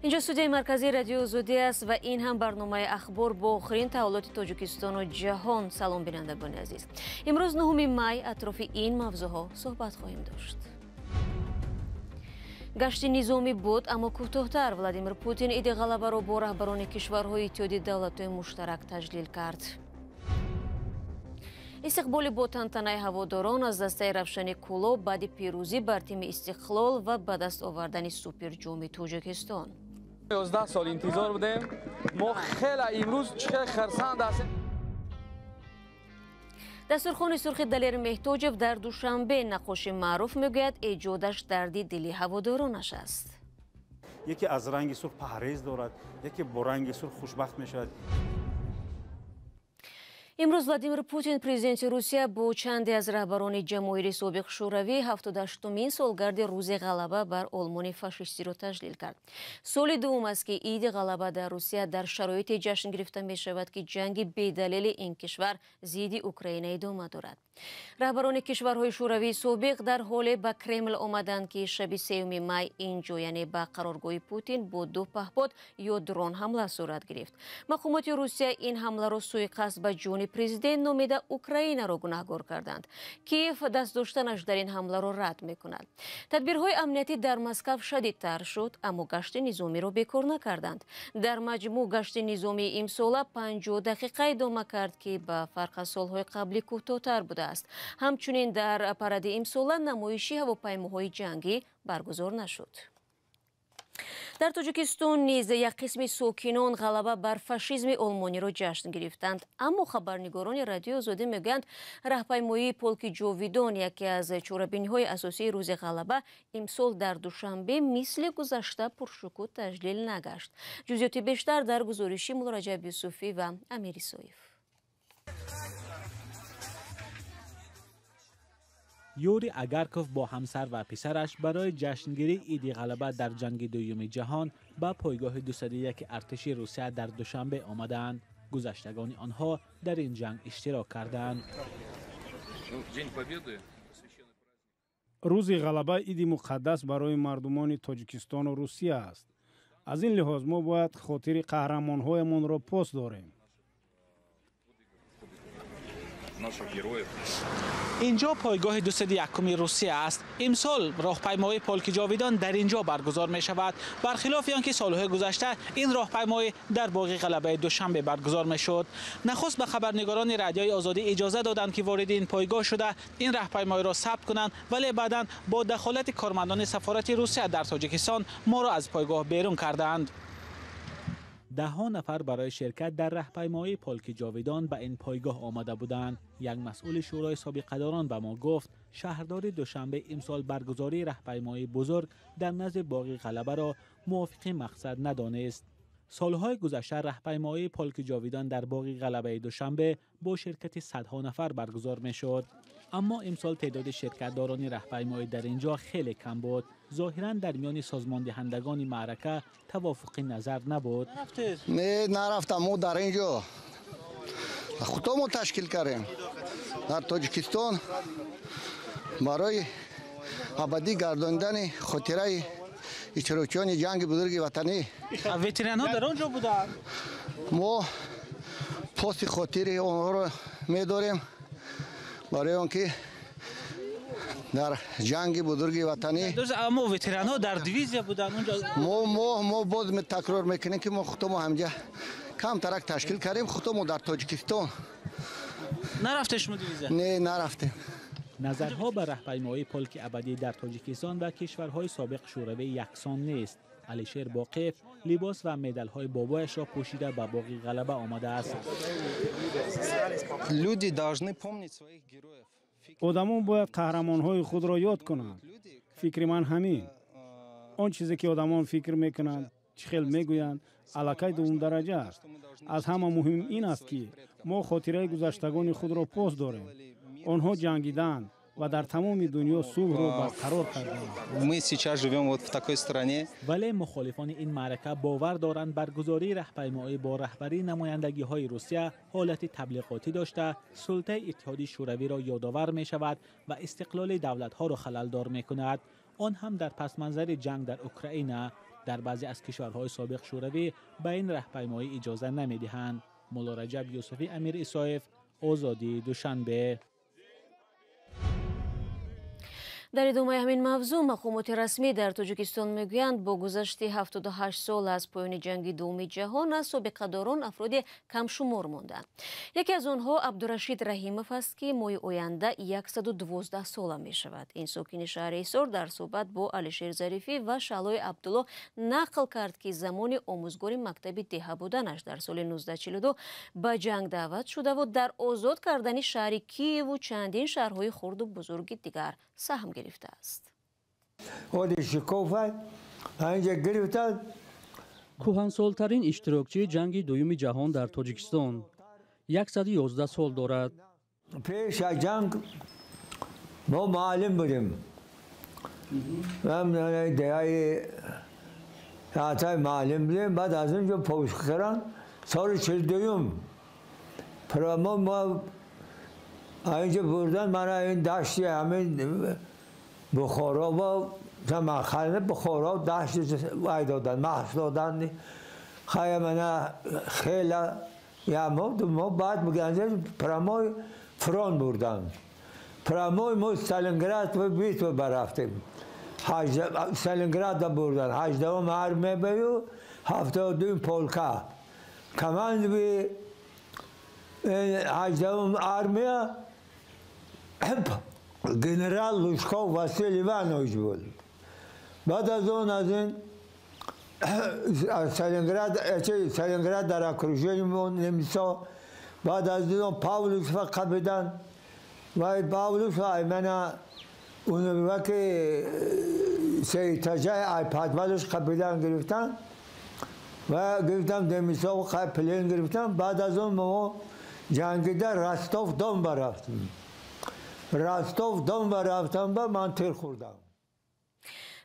Инҷо студияи марказии Радиои Озодӣ аст ва ин ҳам барномаи ахбор бо охирин таҳаввулоти Тоҷикистону ҷаҳон. Салом, бинандагони азиз. Имрӯз 9 май атрофи ин мавзӯъҳо суҳбат хоҳем дошт. Гашти низомӣ буд, аммо кӯтоҳтар. Владимир Путин иди ғалабаро бо раҳбарони кишварҳои Иттиҳоди Давлатҳои Муштарак таҷлил кард. Истиқболи бо тантанаи ҳаводорон аз дастаи Равшани Кӯлоб баъди пирӯзӣ бар тими Истиқлол ва ба даст овардани суперҷоми Тоҷикистон. 11 сол интизор будем. Мо хеле имрӯз хеле хурсанд ҳастем. Дастурхони сурхи Далер Меҳтоҷев дар Душанбе. Наққоши маъруф мегӯяд, эҷодаш дарди дили ҳаводоронаш аст. Яке аз ранги сурх паҳрез дорад, яке бо ранги сурх хушбахт мешавад. Имрӯз Владимир Путин, президенти Русия, бо чанде аз раҳбарони ҷамоҳири собиқ Шӯравӣ 78-умин солгарди рӯзи ғалаба бар Олмони фашистиро таҷлил кард. Соли дуввум аст, ки иди ғалаба дар Русия дар шароите ҷашн гирифта мешавад, ки ҷанги бедалели ин кишвар зидди Украина идома дорад. Раҳбарони кишварҳои Шӯравии собиқ дар ҳоле ба Кремл омаданд, ки шаби 3 май инҷо, яъне ба қароргоҳи Путин, бо ду паҳпод ё дрон ҳамла сурат гирифт. Мақомоти Русия ин ҳамларо суиқасд ба ҷони президент номида, Украинаро гунаҳгор карданд. Киев даст доштанаш дар ин ҳамларо рад мекунад. Тадбирҳои амниятӣ дар Москав шадидтар шуд, аммо гашти низомиро бекор накарданд. Дар маҷмӯъ гашти низомии имсола 50 дақиқа идома кард, ки ба фарқ аз солҳои қаблӣ кӯтоҳтар будааст. Ҳамчунин дар паради имсола намоиши ҳавопаймоҳои ҷангӣ баргузор нашуд. Дар Тоҷикистон низ як қисми сокинон ғалаба бар фашизми олмониро ҷашн гирифтанд, аммо хабарнигорони Радиои Озодӣ мегӯянд, раҳпаймоии полки ҷовидон, яке аз чорабиниҳои асосии рӯзи ғалаба, имсол дар Душанбе мисли гузашта пуршукӯҳ таҷлил нагашт. Ҷузъиёти бештар дар гузориши Муллораҷаб Юсуфӣ ва Амир Исоев. Юрий Агарков бо ҳамсар ва писараш барои ҷашнгирии иди ғалаба дар ҷанги дуюми ҷаҳон ба пойгоҳи 201 артиши Русия дар Душанбе омадаанд. Гузаштагони онҳо дар ин ҷанг иштирок карданд. Рӯзи ғалаба иди муқаддас барои мардумони Тоҷикистону Русия аст. Аз ин лиҳоз мо бояд хотири қаҳрамонҳоямонро пос дорем. Инҷо пойгоҳи 201 Русия аст. Имсол роҳпаймоии полки ҷовидон дар инҷо баргузор мешавад. Бархилофи он ки солҳои гузашта ин роҳпаймоӣ дар боғи ғалабаи Душанбе баргузор мешуд. Нахуст ба хабарнигорони Радиои Озодӣ иҷоза доданд, ки вориди ин пойгоҳ шуда ин роҳпаймоиро сабт кунанд, вале баъдан бо дахолати кормандони сафорати Русия дар Тоҷикистон моро аз пойгоҳ берун карданд. Даҳҳо нафар барои ширкат дар раҳпаймоии полки ҷовидон ба ин пойгоҳ омада буданд. Як масъули шӯрои собиқадорон ба мо гуфт, шаҳрдори Душанбе имсол баргузории раҳпаймоии бузург дар назди боғи ғалабаро мувофиқи мақсад надонист. Солҳои гузашта раҳпаймоии полки ҷовидон дар боғи ғалабаи Душанбе бо ширкати садҳо нафар баргузор мешуд. Аммо имсол теъдоди ширкатдорони раҳпаймоӣ дар инҷо хеле кам буд. Зоҳиран дар миёни созмондиҳандагони маърака тавофуқи назар набуд. Не, нарафтам. Мо дар инҷо худо ташкил кардем дар Тоҷикистон барои абадӣ гардонидани хотираи иштирокчиёни ҷанги бузурги ватанӣ. Ветеранҳо дар он ҷо буданд. Мо поси хотири онҳоро медорем, барои он ки дар ҷанги бузурги ватанӣ. Аммо ветеранҳо дар дивизия буданд онҷо. Мо боз такрор мекунем, ки мо худо мо ҳамҷа камтарак ташкил кардем, худо мо дар Тоҷикистон. Нарафте шумо дивизия? Не, нарафтем. Назарҳо ба раҳпаймоии полки абадӣ дар Тоҷикистон ва кишварҳои собиқ Шӯравӣ яксон нест. Алишер Боқиев либос ва медалҳои бобояшро пӯшида ба боғи ғалаба омадааст. Одамон бояд қаҳрамонҳои худро ёд кунанд. Фикри ман ҳамин. Он чизе ки одамон фикр мекунанд, чӣ хел мегӯянд, аллакай дуввумдараҷа аст. Аз ҳама муҳим ин аст, ки мо хотираи гузаштагони худро пос дорем. Онҳо ҷангиданд ва дар тамоми дунё сулҳро барқарор карданд. Мы сейчас живем вот в такой стране. Вале мухолифони ин маърака бовар доранд, баргузории раҳпаймоӣ бо раҳбарии намояндагиҳои Русия ҳолати таблиғотӣ дошта, султаи Иттиҳоди Шӯравиро ёдовар мешавад ва истиқлоли давлатҳоро халалдор мекунад. Он ҳам дар пасманзари ҷанг дар Украина. Дар баъзе аз кишварҳои собиқ Шӯравӣ ба ин раҳпаймоӣ иҷоза намедиҳанд. Мулло Раҷаб Юсуфӣ, Амир Исоев, Озодӣ, Душанбе. Дар идомаи ҳамин мавзӯъ мақомоти расмӣ дар Тоҷикистон мегӯянд, бо гузашти 78 сол аз поёни ҷанги дуюми ҷаҳон аз собиқадорон афроди камшумор монданд. Яке аз онҳо Абдурашид Раҳимов аст, ки моҳи оянда 112 сола мешавад. Ин сокини шаҳри Ҳисор дар суҳбат бо Алишер Зарифӣ ва Шаҳлои Абдулло нақл кард, ки замони омӯзгори мактаби деҳа буданаш дар соли 1942 ба ҷанг даъват шудаву дар озод кардани шаҳри Киеву чандин шаҳрҳои хурду бузурги дигар саҳм гирифтааст. Кӯҳансолтарин иштирокчии ҷанги дуюми ҷаҳон дар Тоҷикистон 111 сол дорад. Пеш аз ҷанг мо муаллим будем. Муаллим будем, баъд аз он ҷо повишкаран соли 42-юм мо инҷо бурдан мана ин дашти ҳамин Бухоро бо Самарқанд, Бухоро дашти вай додан, маҳс додан. Хая мана хела ямо мо баъд мегӯянд прямой фронт бурдан. Прямой мо Сталинград битва барафтем. Сталинграда бурдан. 18-ум армия баю, 72-ум полка. Командуи 18-ум армия генерал Лужков Василий Иванович буд. Баъд аз он аз ин Сталинград дар окружение немисо, баъд аз он Павлусва қабидан ва Павлусва мана унваки сеитажаи ай подвалш қабидан гирифтан ва гирифтан немисо плен гирифтан. Баъд аз он мо ҷангида Ростов Дон барафтем. Ростов Дон барафтам ба ман тир хӯрдам.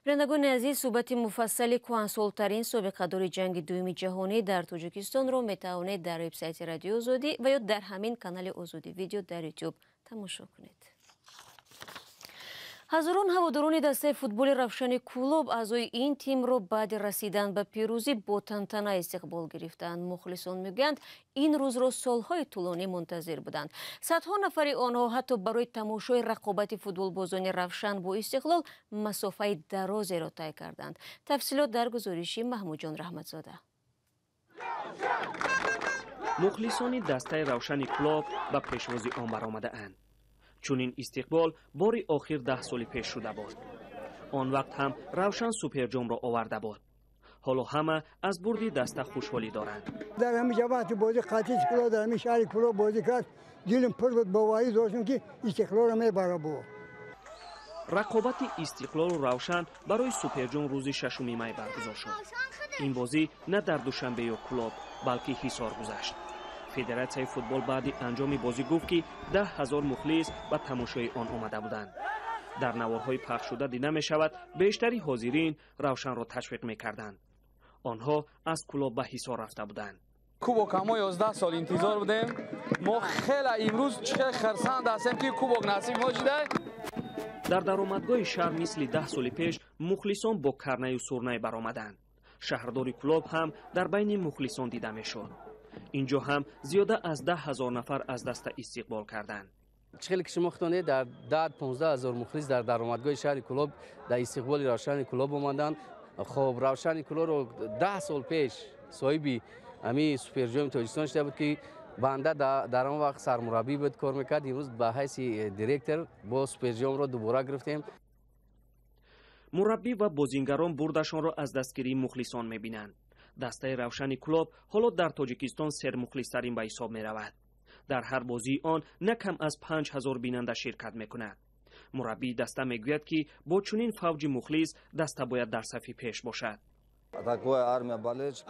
Бинандагони азиз, суҳбати муфассали кӯҳансолтарин собиқадори ҷанги дуюми ҷаҳонӣ дар Тоҷикистонро метавонед дар вебсайти Радиои Озодӣ ва ё дар ҳамин канали Озодӣ видео дар Ютуб тамошо кунед. Ҳазорон ҳаводорони дастаи футболи Равшани Кӯлоб аъзои ин тимро баъди расидан ба пирӯзӣ бо тантана истиқбол гирифтанд. Мухлисон мегӯянд, ин рӯзро солҳои тӯлонӣ мунтазир буданд. Садҳо нафари онҳо ҳатто барои тамошои рақобати футболбозони Равшан бо Истиқлол масофаи дарозеро тай карданд. Тафсилот дар гузориши Маҳмудҷон Раҳматзода. Мухлисони дастаи Равшани Кӯлоб ба пешвози он баромадаанд. Чунин истиқбол бори охир 10 соли пеш шуда буд. Он вақт ҳам Равшан суперҷомро оварда буд. Ҳоло ҳама аз бурди даста хушҳолӣ доранд. Дар ҳамин ҷо вақти бозӣ қатъи Истиқлол дар ҳамин шаҳри Кӯлоб бозӣ кард, дилам пур буд, боварӣ доштам, ки Истиқлолро мебарад буд. Рақобати Истиқлолу Равшан барои суперҷом рӯзи 6 май баргузор шуд. Ин бозӣ на дар Душанбе ё Кӯлоб, балки Ҳисор гузашт. Федератсияи футбол баъди анҷоми бозӣ гуфт, ки 10 000 мухлис ба тамошои он омада буданд. Дар наворҳои пахшшуда дида мешавад, бештари ҳозирин Равшанро ташвиқ мекарданд. Онҳо аз Кӯлоб ба Ҳисор рафта буданд. Кубок мо 11 сол интизор будем. Мо хеле имрӯз чӣ хурсанд ҳастем, ки кубок насиби мо шуда. Дар даромадгоҳи шаҳр мисли 10 соли пеш мухлисон бо карнаю сурнай баромаданд. Шаҳрдори Кӯлоб ҳам дар байни мухлисон дида мешуд. Инҷо ҳам зиёда аз 10 000 нафар аз даста истиқбол карданд. Чӣ хеле ки шумо худтонед, дар 10-15 ҳазор мухлис дар даромадгоҳи шаҳри Кӯлоб дар истиқболи Равшани Кӯлоб омаданд. Хоб, Равшани Кӯлобро 10 сол пеш соҳиби ҳамин суперҷоми Тоҷикистон шуда буд, ки банда дар он вақт сармураббӣ буд, кор мекард. Имрӯз ба ҳайси директор бо суперҷомро дубора гирифтем. Мураббӣ ва бозингарон бурдашонро аз дастгирии мухлисон мебинанд. Дастаи Равшани Кӯлоб ҳоло дар Тоҷикистон сермухлистарин ба ҳисоб меравад. Дар ҳар бозии он на кам аз 5000 бинанда ширкат мекунад. Мураббии даста мегӯяд, ки бо чунин фавҷи мухлис даста бояд дар сафи пеш бошад.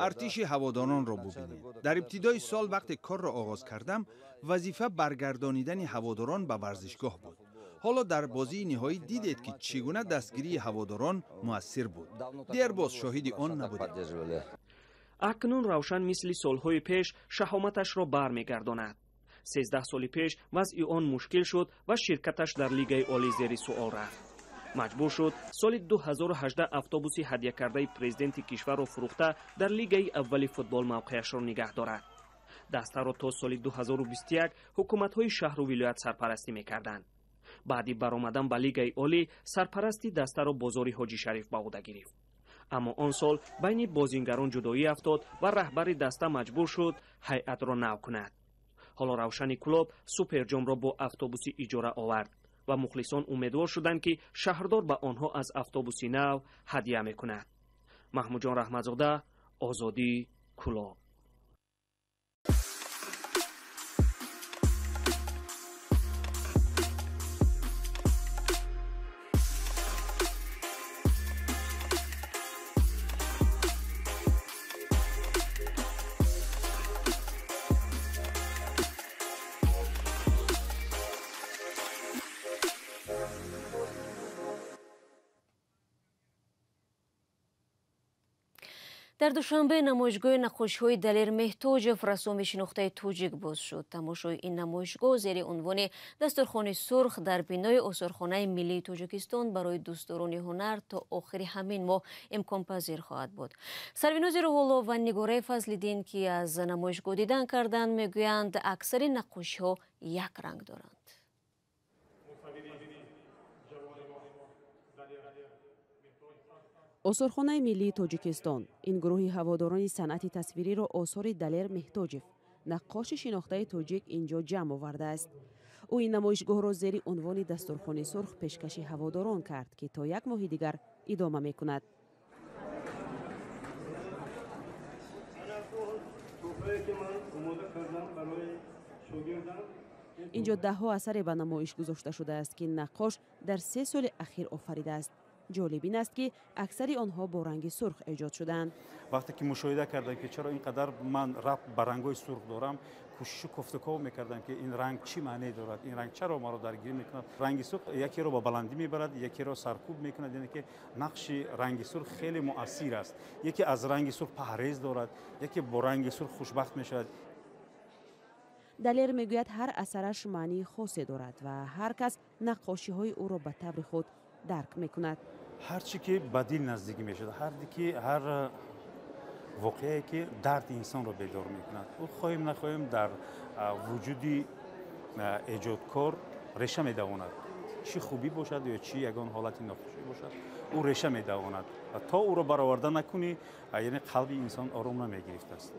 Артиши ҳаводоронро бубинед. Дар ибтидои сол вақте корро оғоз кардам, вазифа баргардонидани ҳаводорон ба варзишгоҳ буд. Ҳоло дар бозии ниҳоӣ дидед, ки чӣ гуна дастгирии ҳаводорон муассир буд. Дербоз шоҳиди он набудем. Акнун Равшан мисли солҳои пеш шаҳоматашро бармегардонад. 13 соли пеш вазъи он мушкил шуд ва ширкаташ дар Лигаи олӣ зери суол рафт. Маҷбур шуд соли 2018 автобуси ҳадя кардаи президенти кишварро фурӯхта дар лигаи аввали футбол мавқеашро нигаҳ дорад. Дастаро то соли 2021 ҳукуматҳои шаҳру вилоят сарпарастӣ мекарданд. Баъди баромадан ба лигаи олӣ сарпарасти дастаро бозори Ҳоҷи Шариф ба ӯҳда гирифт. Аммо он сол байни бозингарон ҷудоӣ афтод ва раҳбари даста маҷбур шуд ҳайатро нав кунад. Ҳоло Равшани Кӯлоб суперҷомро бо автобуси иҷора овард ва мухлисон умедвор шуданд, ки шаҳрдор ба онҳо аз автобуси нав ҳадя мекунад. Маҳмудҷон Раҳматзода, Озодӣ, Кӯлоб. Дар Душанбе намоишгоҳи наққошиҳои Далер Меҳтоҷев, рассоми шинохтаи тоҷик, боз шуд. Тамошои ин намоишгоҳ зери унвони «Дастурхони сурх» дар бинои Осорхонаи миллии Тоҷикистон барои дӯстдорони ҳунар то охири ҳамин моҳ имконпазир хоҳад буд. Сарвинози Рӯҳулло ва Нигораи Фазлиддин, ки аз намоишгоҳ дидан карданд, мегӯянд, аксари наққошиҳо як ранг доранд. Осорхонаи миллии Тоҷикистон ин гурӯҳи ҳаводорони санъати тасвириро осори Далер Меҳтоҷев, наққоши шинохтаи тоҷик, ин ҷо ҷамъ овардааст. Ӯ ин намоишгоҳро зери унвони «Дастурхони сурх» пешкаши ҳаводорон кард, ки то як моҳи дигар идома мекунад. Ин ҷо даҳҳо асаре ба намоиш гузошта шудааст, ки наққош дар 3 соли ахир офаридааст. Ҷолиб ин аст, ки аксари онҳо бо ранги сурх эҷод шудаанд. Вақте ки мушоҳида кардам, ки чаро ин қадар ман рабт ба рангҳои сурх дорам, кӯшишу кофтуков мекардам, ки ин ранг чӣ маъне дорад, ин ранг чаро маро даргирӣ мекунад. Ранги сурх якеро ба баландӣ мебарад, якеро саркӯб мекунад, яъне ки нақши ранги сурх хеле муассир аст. Яке аз ранги сурх паҳрез дорад, яке бо ранги сурх хушбахт мешавад. Далер мегӯяд, ҳар асараш маънии хосе дорад ва ҳар кас наққошиҳои ӯро ба таври худ дарк мекунад. Ҳар чӣ ки ба дил наздикӣ мешавад, ҳар ки ҳар воқеае ки дарди инсонро бедор мекунад, ӯ хоҳем нахоҳем дар вуҷуди эҷодкор реша медавонад. Чӣ хубӣ бошад ё чӣ ягон ҳолати нохушӣ бошад, ӯ реша медавонад ва то ӯро бароварда накунӣ, яъне қалби инсон ором намегирифтааст.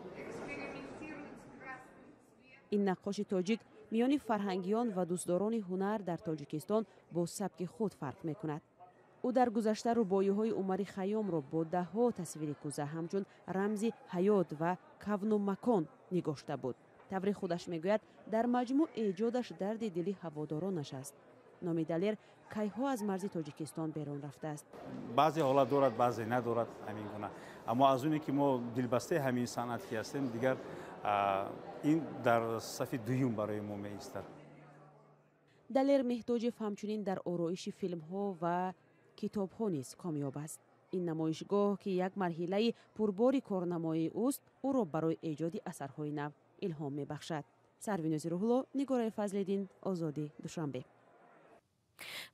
Ин наққоши тоҷик миёни фарҳангиён ва дӯстдорони ҳунар дар Тоҷикистон бо сабки худ фарқ мекунад. Ӯ дар гузашта рубоиҳои Умари Хайёмро бо даҳҳо тасвири кӯза ҳамчун рамзи ҳаёт ва кавну макон нигошта буд. Таври худаш мегӯяд, дар маҷмӯъ эҷодаш дарди дили ҳаводоронаш аст. Номи Далер кайҳо аз марзи Тоҷикистон берун рафтааст. Баъзе ҳолат дорад, баъзе надорад, ҳамин гуна. Аммо аз оне ки мо дилбастаи ҳамин санъат ки ҳастем, дигар ин дар сафи дуюм барои мо меистад. Далер Меҳтоҷев ҳамчунин дар ороиши филмҳо ва китобҳо низ комёб аст. Ин намоишгоҳ, ки як марҳилаи пурбори корнамоии ӯст, ӯро барои эҷоди асарҳои нав илҳом мебахшад. Сарвинози Рӯҳулло, Нигораи Фазлиддин, Озодӣ, Душанбе.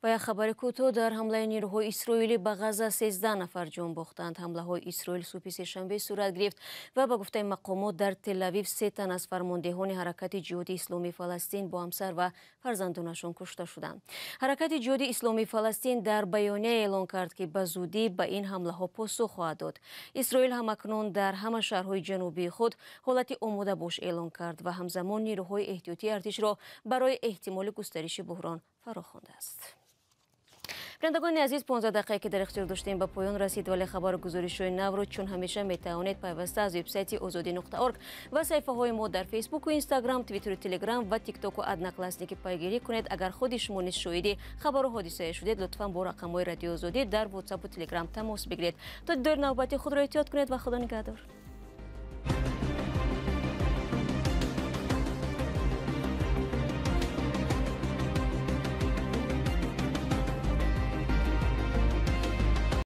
Ва як хабари кӯтоҳ: дар ҳамлаи нирӯҳои исроилӣ ба Ғаза 13 нафар ҷон бохтанд. Ҳамлаҳои Исроил субҳи сешанбе сурат гирифт ва ба гуфтаи мақомот, дар Телавив се тан аз фармондеҳони Ҳаракати Ҷиҳоди Исломии Фаластин бо ҳамсар ва фарзандонашон кушта шуданд. Ҳаракати Ҷиҳоди Исломии Фаластин дар баёния эълон кард, ки ба зудӣ ба ин ҳамлаҳо посух хоҳад дод. Исроил ҳамакнун дар ҳама шаҳрҳои ҷанубии худ ҳолати омодабош эълон кард ва ҳамзамон нирӯҳои эҳтиётии артишро барои эҳтимоли густариши буҳрон фаро хондааст. Бинандагони азиз, 15 дақиқае, ки дар ихтиёр доштем, ба поён расид, вале хабару гузоришҳои навро чун ҳамеша метавонед пайваста аз вебсайти озодӣ.орг ва саҳифаҳои мо дар Фейсбуку, Инстаграм, Твиттеру, Телеграм ва Тиктоку Одноклассники пайгирӣ кунед. Агар худи шумо низ шоҳиди хабару ҳодисае шудед, лутфан бо рақамҳои Радиои Озодӣ дар Ватсапу Телеграм тамос бигиред. То дидори навбатӣ худро эҳтиёт кунед ва Худо нигаҳдор.